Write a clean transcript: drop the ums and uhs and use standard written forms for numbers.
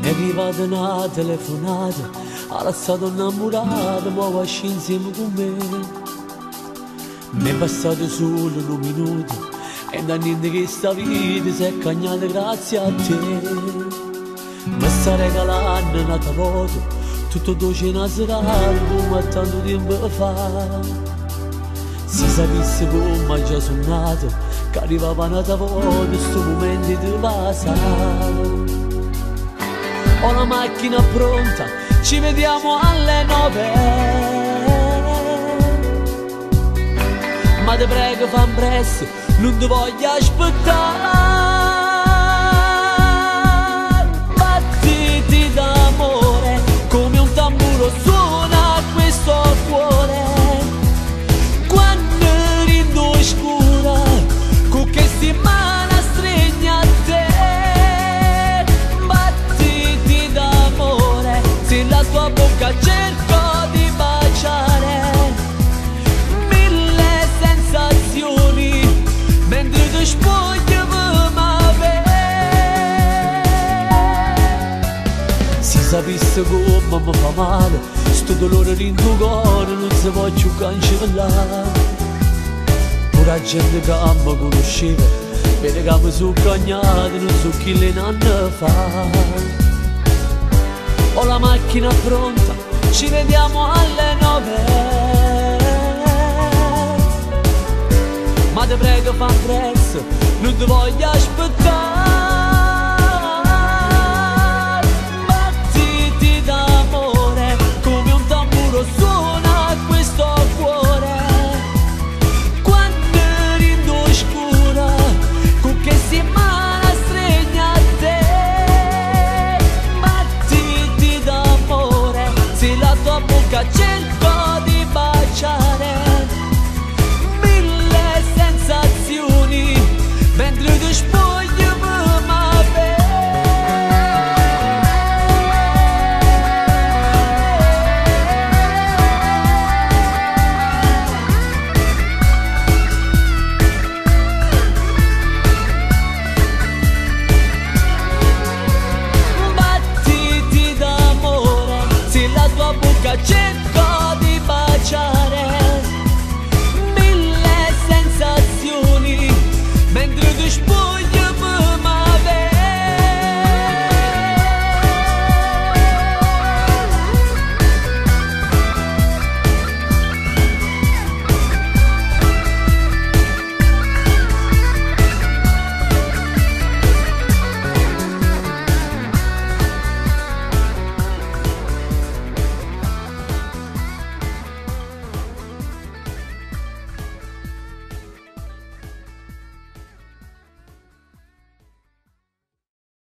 È arrivata una telefonata, ha lasciato innamorata, ma va insieme con me. Mi è passato solo un minuto, e da niente che sta vita si è cagnata grazie a te. Mi sta regalando una volta, tutto dolce una serata, come tanto tempo fa. Se sapesse come già sono nato, che arrivava una volta, sto momento di passare. Ho la macchina pronta, ci vediamo alle 9. Ma te prego fan presto, non ti voglio aspettare. Battiti d'amore, come un tamburo suona questo cuore. Quando rindo scura, con questi mani stregna a te. Battiti d'amore, se la tua bocca cerco di baciare. Mille sensazioni, mentre ti spoglio mi ve. Se sapessi come mi fa male, sto dolore in tuo cuore non si può più cancellare. Pure la gente che mi conosceva, vede che mi sono cagnato, non so chi le anni fa. Ho la macchina pronta, ci vediamo alle 9. Ma te prego fan presto, non ti voglio aspettare.